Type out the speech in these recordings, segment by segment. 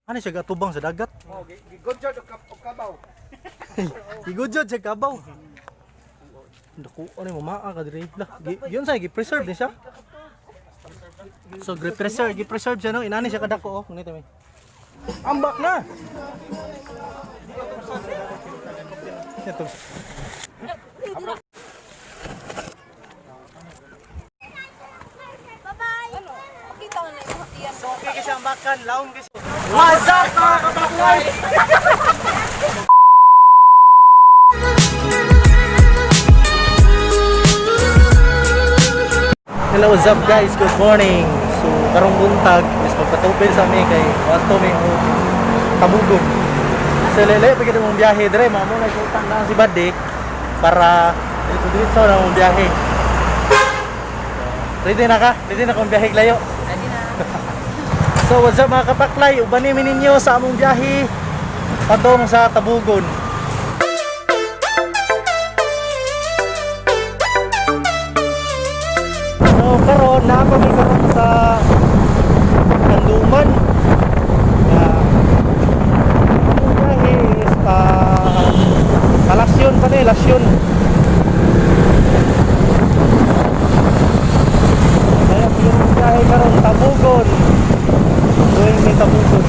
Ano siya gatubang sa dagat? Oh, gigudjod og kabaw. Gigudjod siya kabaw. Naku, ano yung mamaa ka diri? Lah, yun sa gi-preserve ni siya. So, gi-preserve siya no. Inani siya kadako oh. Ngunit may. Ambak na. Ito. Bye-bye! Pakita ko na yung iyan. Okay kasi ambakan, laom kasi. What's up, mga kapaklay? Hello, what's up, guys? Good morning. So, karong buntag is magpatupil sa mi kay wato mi og Tabugon. So, lele pa gid mong biyahe dire, mao mo nagutang na si Badi para dito dito na mong biyahe. So, ready na ka? Ready na kong biyahe layo? Ready na. So what's up, mga kapaklay, uban mi ninyo sa among biyahe padong sa Tabugon. So karon naa pa mi karon sa Kanduman. Na among biyahe is pa Kalasyon pa ni, Lasyon. Kaya yung biyahe karon Tabugon. Doing may Tabugon.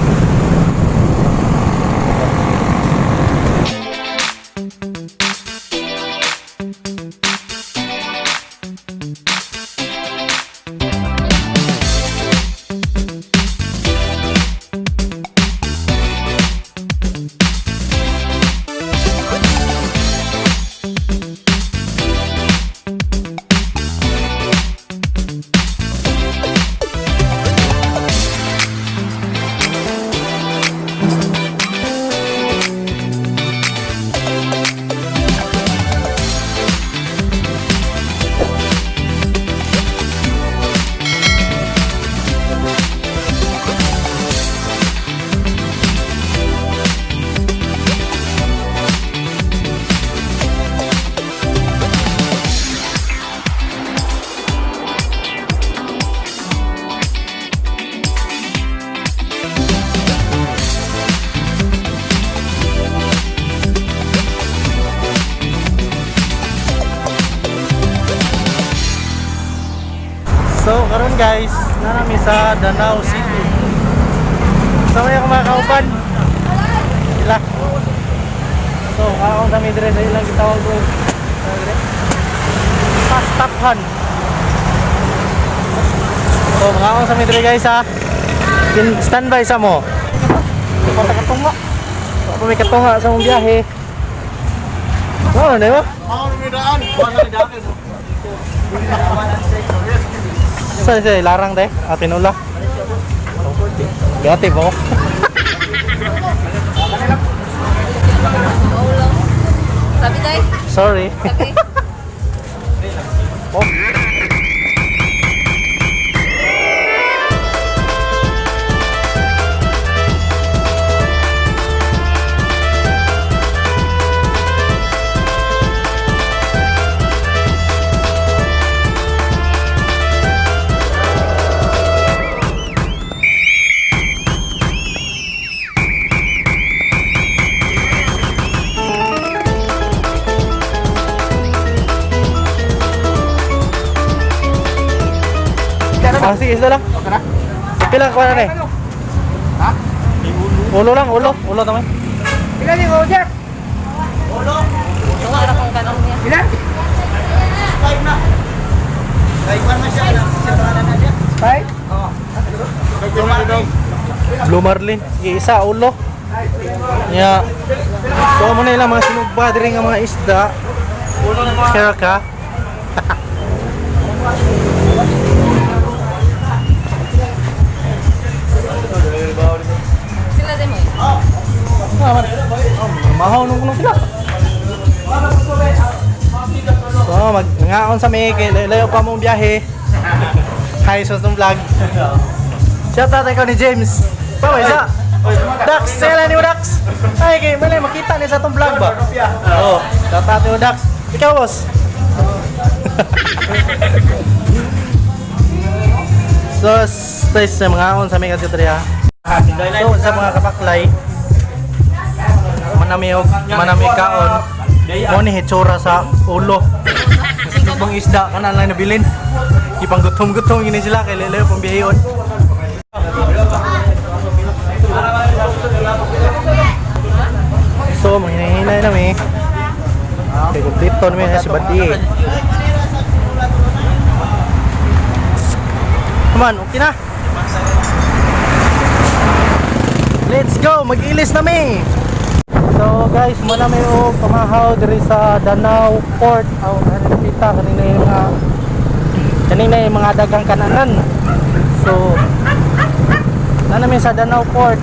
So karon guys, na nami sa Danau City. So may akong mga kauban. Sila. So akong kami dire sa ilang gitawag og ano dire? Pastaphan. So mga akong sa mi dire, guys, ha. Standby sa mo. Punta katunga. Wa pa may katunga sa mong biyahe. Oh, di ba? Saan siya? Larang te? Ah, tinula. Gati po. Ulo. Sabi tayo. Sorry. Sabi. Oh. Ah, sige, isa lang. Okay na? Pila ko na eh. Ha? Ulo lang, ulo. Ulo tama. Pila ni Roger? Tunga ra kong kanong niya. Pila? Five? Blue Marlin. Sige, isa, ulo. Ya. So, mo na ilang mga sinugba diri nga mga isda. Kaya ka. Sila din mo. Eh. Ah, oh, mahaw nung kuno sila. So, magngaon sa mi kay layo pa mong biyahe. Hi sa itong vlog. Shout out ikaw ni James. Pa isa. Dax, sela ni Dax. Ay kay malay makita ni sa itong vlog ba. Oh, shout out ni Dax. Ikaw, boss. So, guys, sa mga on sa mi kasi ha. So sa mga kapaklay, manami kaon, mo ni hitsura sa ulo. Bang isda kana lang nabilin. Ipang gutom-gutom gini sila kay layo pang biyaheon. So manghinay-hinay na mi. Kay kompleto na mi na si Badi. Come on, okay na. Let's go, mag-ilis na mi. So guys, muna may og pamahaw diri sa Danau Port. Aw, ano kita kanina yung mga dagang kananan. So na namin sa Danau Port.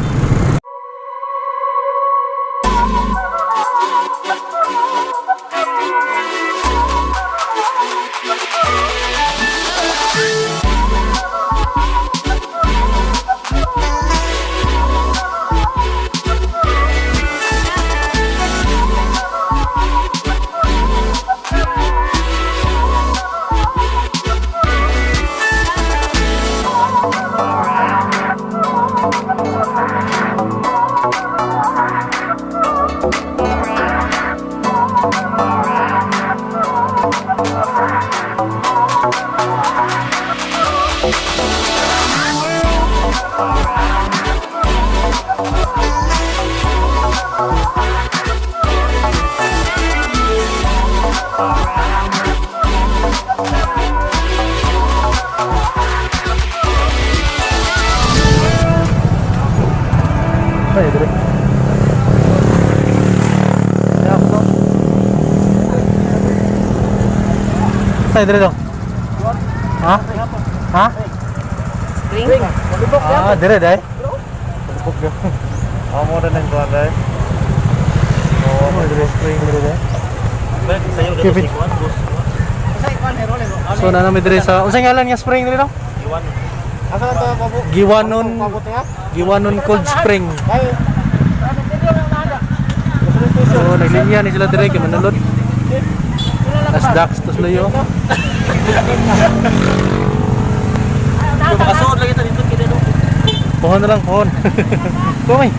Ay, dire. Ya, ako. Ay, dire dong. Ha? Ha? Spring. Ah, dire dai. Palibok yun. Amo na ng kuwan dai. Oh, dire spring dire dai. Keep it. So na namin dire sa unsay ngalan nga spring dire dong? Asa lang to pabo? Giwanon Pabot nga? Giwanon Cold Spring. Ay. So naglinya ni sila dire kay manulod. As ducks tos layo. Makasuod lagi ta dito kita do. Pohon na lang, pohon. Kumay.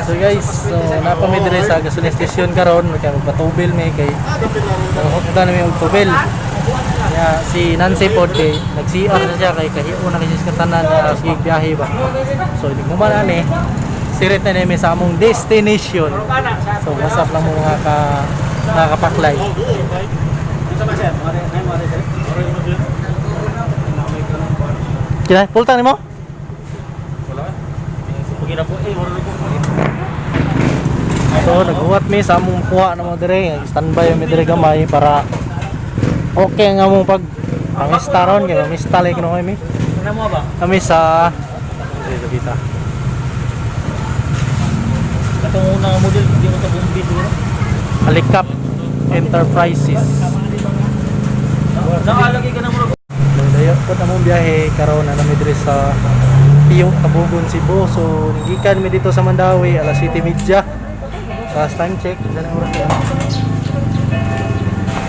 So guys, so napa mi dire sa gasoline station karon, kay magpatubil mi kay nangahukta na mi og tubil. Ya, si Nancy pod kay nag-CR na siya kay kahiyo na kay siya sa tanan nga sige biyahe ba. So naghuman ani, sirit na nami sa among destination. So what's up lang mo mga ka mga kapaklay. Kina, pultang nimo? So naghuwat mi sa among kuha na mo dire, standby mi dire gamay para okay ang among pag pangista ron kay mamista like no kami. Ano mo ba? Kami sa dito kita. Katong unang model di mo ta bumbi siguro. Alikap Enterprises. Naalagay ka na mo. Dayo po among biyahe karon na nami dire sa Piyong Tabugon, Cebu. So gikan mi dito sa Mandawi alas 7:30. Last time check, ilan ang oras na?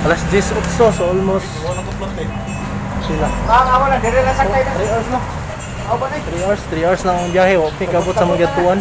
Alas 10:08, so almost sila. Ah, wala dire lang sakay 3 hours na. 3 hours, 3 hours lang ang biyahe. Okay, kabot sa mga tuan.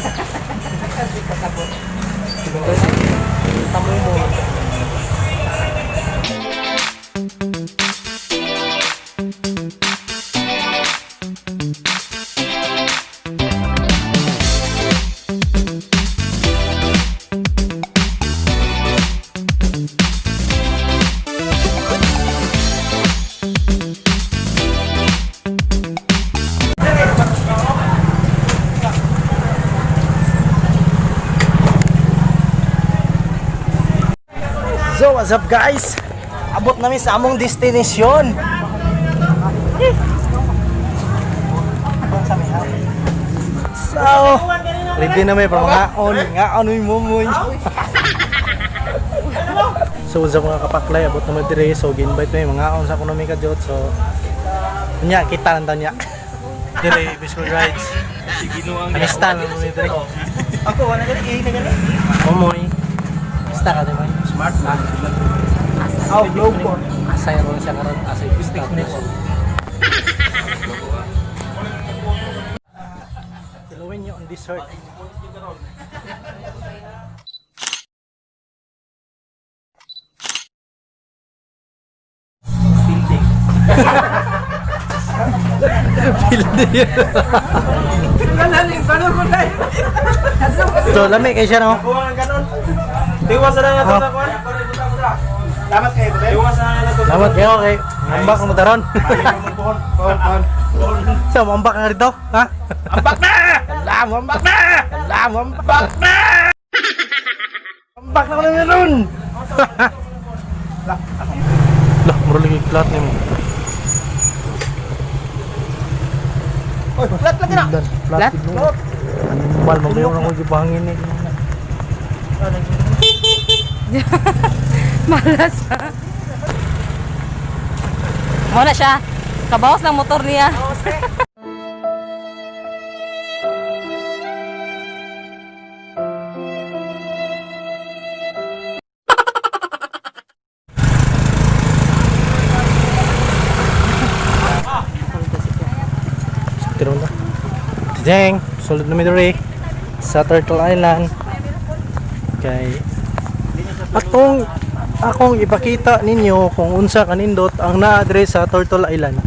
What's up, guys? Abot nami sa among destination. So, ready na may pangaon, ngaon uy mumoy. So, what's up, mga kapaklay, abot naman dire. So, gi-invite mi mangaon sa kuno mi ka-jot. So, nya kita lang ta nya. Dire Visual Rides. Anista lang mo dire. Ako, wala gani, eh, na gani. Momoy. Basta ka diba? Smart na. Oh, glow po. Asay ron siya karon, asay pista. Kilawin niyo ang dessert. Building. Building. So, lami kay siya, no? Buwang ang ganon. Tiwas na lang ito sa kuwan. Salamat kayo, Ben. Tiwas na lang ito. Salamat kayo, okay. Ambak mo taron. Pohon, pohon. So, ambak na rito, ha? Ambak na! Alam, ambak na! Alam, ambak na! Ambak na ko na meron! Lah, mura lagi flat ni mo. Oy, flat lagi na. Flat? Flat? Animal, magayon ako gibangin ni. Malas ha. Muna siya. Kabawas ng motor niya. Tiro na. Jeng, sulod na mi diri sa Turtle Island. Kay atong akong ipakita ninyo kung unsa kanindot ang naa diri sa Turtle Island.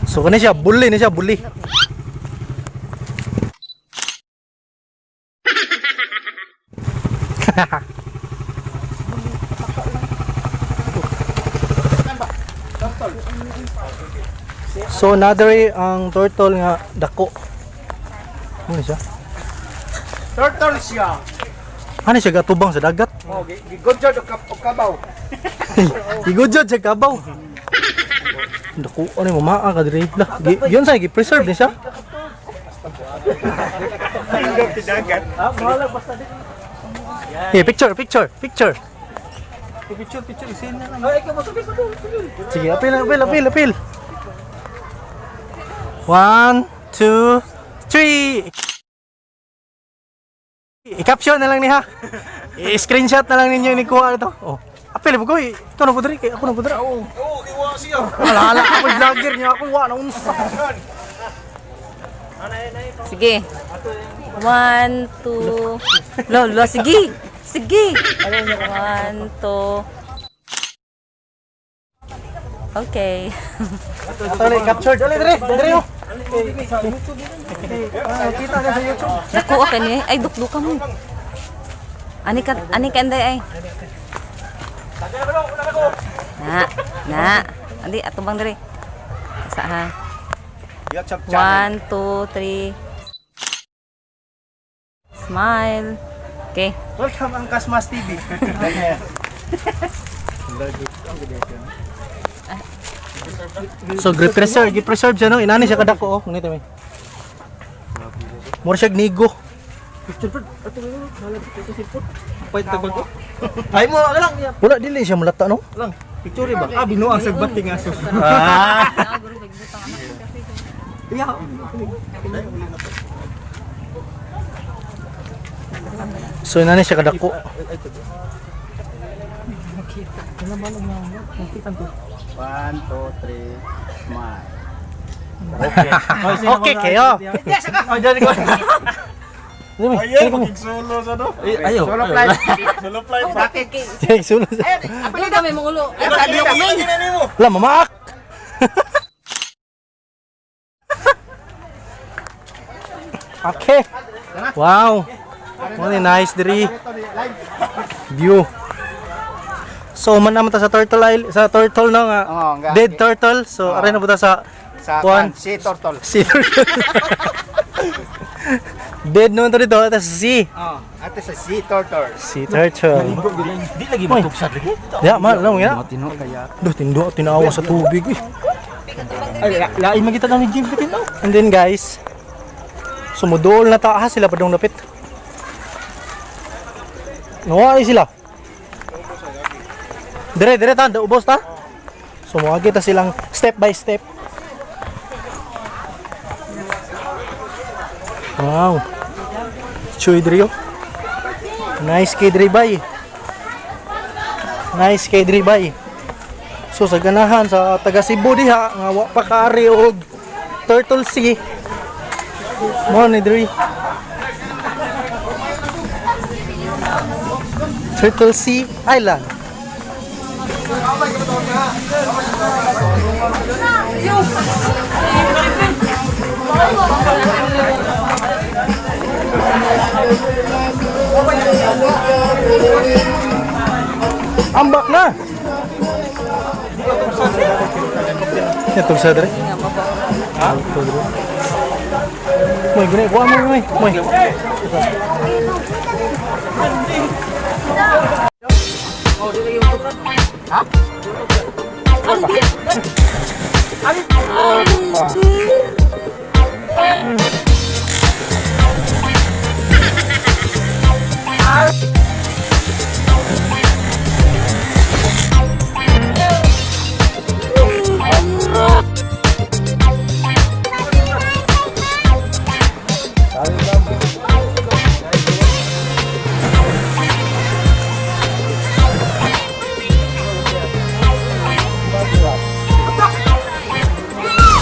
So kani siya buli ni siya buli. So nadiri ang turtle nga dako. Ano siya? Turtle siya. Ano siya gatubang sa dagat? Oh, gigudjod og kabaw. Igudjod sa kabaw. Dako ano mo maa ka diri. Lah, yun sa gi-preserve ni siya. Hey, picture, picture, picture. Picture, picture, isin na lang. Ay, ikaw mo, sabi, sabi, sabi. Sige, apil, apil, apil, apil. One, two, three. I-caption na lang niya. I-screenshot na lang ninyo ni kuha ito. Oh. Apil mo ko, ito na po diri, kay ako na po diri. Oo. Oo, iwa siya. Wala, wala, ako vlogger niya, ako wa na unsa. Sige. One, two. Lo, lo, sige. Sige. One, two. Okay. Dali, captured. Dali, dali, dali. Oh. Ah, kita na sa YouTube. Naku, okay ni. Ay, dukduka mo. Ani ka, ani ka, anday ay. Na, na. Andi, atubang diri. Sa ha. YouTube channel. One, two, three. Smile. Okay. Welcome ang Kasmas TV. So, gi-preserve, gi-preserve siya no. Inani siya kadako oh. Ngunit mi. Mura siya nigo. Pwede tagod ko. Ay mo, ano lang. Wala dili siya mulata no. Lang. Picture ba? Ah, binuang sa bating aso. Ah. So inani siya kadako. One, two, three, smile. Okay kayo. Oh, dyan ko. Dili mi. Solo sa do. Ayo. Solo flight. Solo flight. Bakit? Sige, sulod. Ano kami mong ulo? Wala mamaak. Okay. Wow. What a nice diri. View. So man naman ta sa turtle isle, sa turtle no nga. Oo, nga. Dead turtle. So aray na po ta sa Sa Kuan. kan, si turtle. sea turtle. Dead naman to dito, ata sa sea. Oh, ate sa sea turtle. Sea turtle. Di lagi Oy. matugsad lagi. Ya, mahal lang nga. Tino kaya. Duh, tindo, tinawa sa tubig. Eh. Ay, lain magita ni Jim Katino. And then guys, sumudol na ta ah, sila pa dong dapit. Nawa ay sila. Dire, dire ta, ubos ta. So mga kita silang step by step. Wow. Chuy Drio. Nice kay Dre bay. Nice kay Dre bay. So sa ganahan sa taga Cebu diha nga wa pa kaari og Turtle Sea. Mo ni Dre. Turtle Sea Island. Ambak na. Itong sa dre. Ha? Moy, gune, kuha mo, moy. Moy.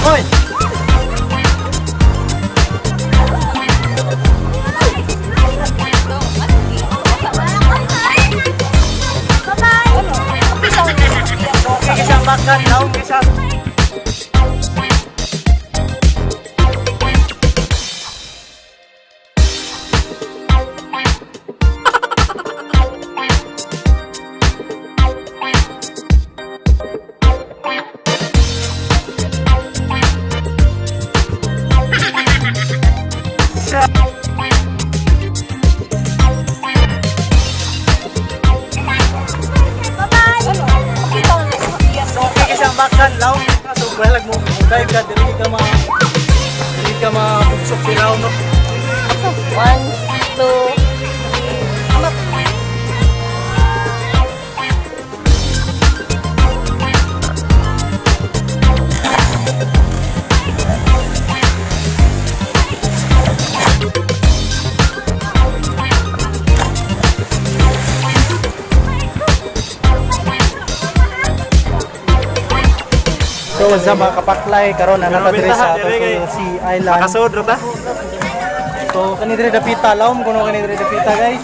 Oy! Okay, isang bakan, daw, isa. Okay, isang bakan, law. So, balag mo, dive ka, dili ka ma, bugsok si law, no? One, two, three. Amat. So, what's up mga kapaklay, karon na nata diri sa Turtle Sea Island. Makasod ra ta. So, kani diri dapita, lawom kuno kani diri dapita, guys.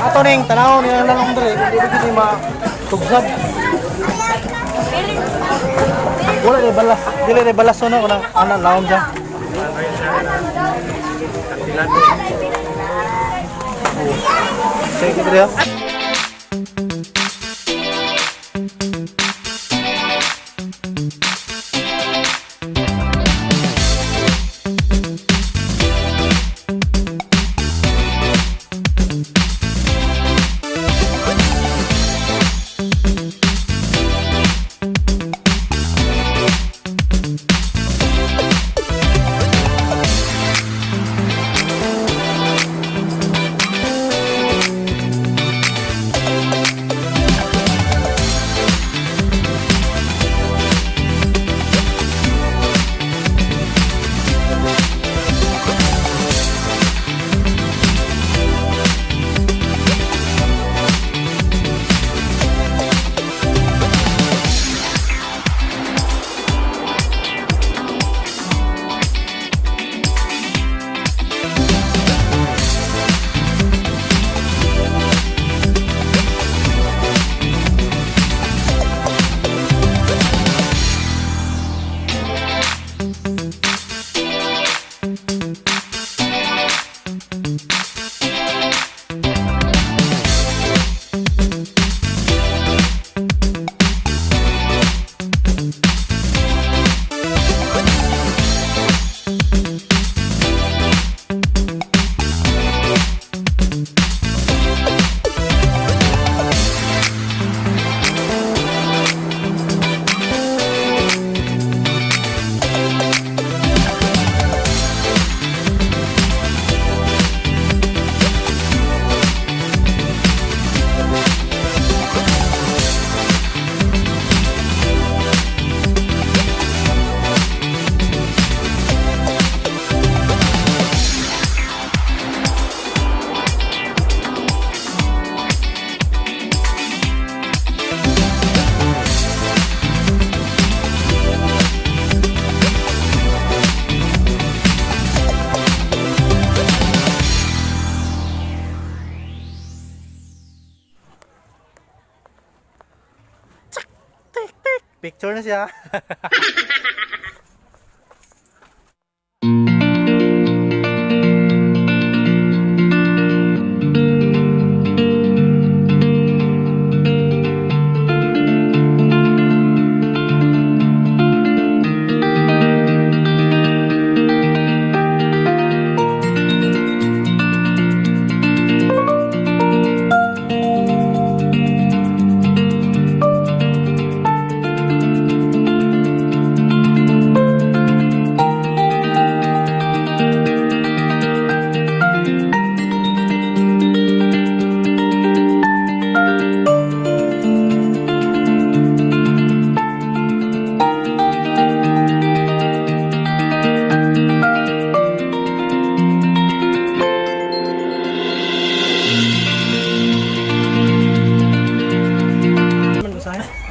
Ato ning tanaw ni ang lalong diri, kung dili gid ni ma tugsab. Wala ni balas, dili ni balas no kanang ana lawom siya. Sige diri ah. Picture na siya.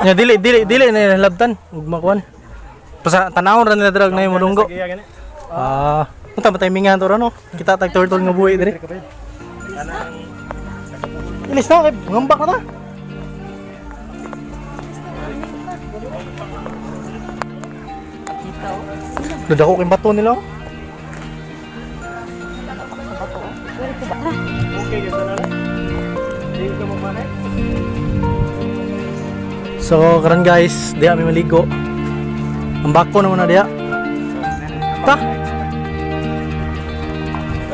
Ya dili dili dili na labtan ug makuan. Basta tanawon ra nila drag na yung mulunggo. Ah, unta ba timingan to ra no? Kita tag turtle nga buhi diri. Ilis na kay ngambak na ta. Dadako kay bato nila. Oh. Okay, guys, na. So, karon guys, diya mi maligo. Ang bako na muna diya. Ta.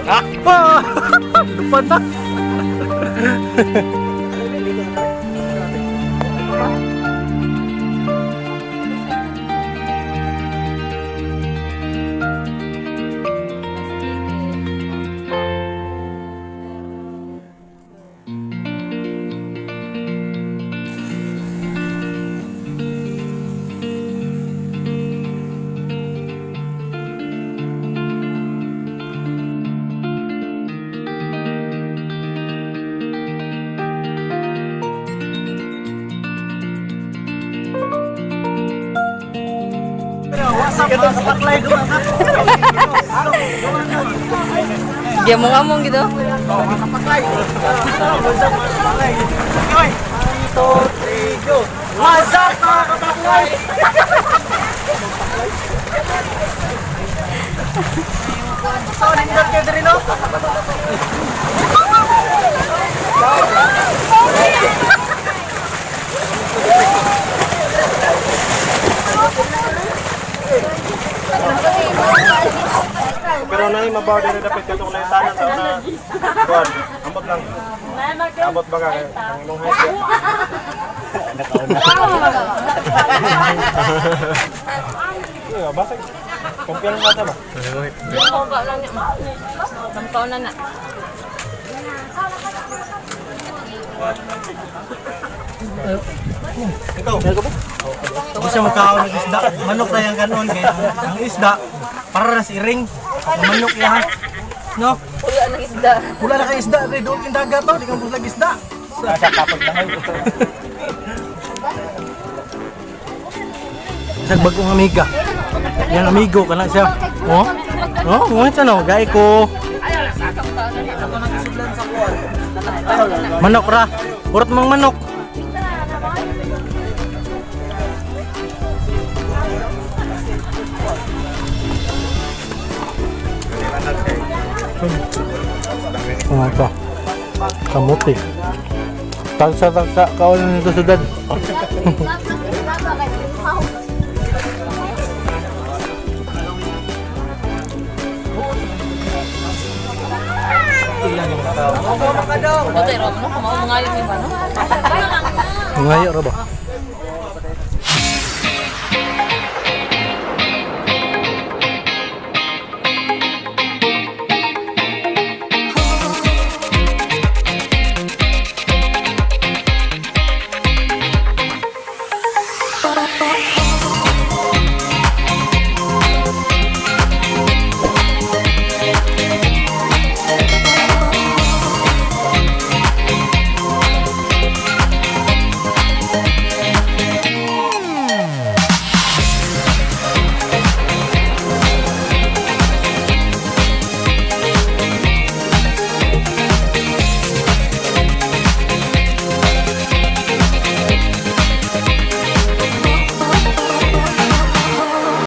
Ah! Pa! Lupad na. Dia mau ngomong gitu. What's up mga kapaklay? So, nindot kayo diri no? Pero na yung mabaw din dapat katong na tanan sa una. Kuan, ambot lang. Abot ba ka kay ang imong height? Nakauna. Basta kumpiyan ka ta ba? Sampaw na na. Ikaw. Hindi siya magkaon ng isda. Manok na yung kanon. Kaya ang isda, para na si iring. Ang manok yan. No? Wala nang isda. Wala na kay isda. Dre, doon yung dagat to. Di ka bulag isda. Nasa kapag lang. Isang bagong amiga. Yan amigo ka na siya. Oh? Oh, ngunit ano, gay ko. Manok ra. Urot mang manok. Ano ito? Kamuti. Tagsa tagsa kaon nito sudad. Patay ro mo kumao mga yun iba no. Ngayo ra ba?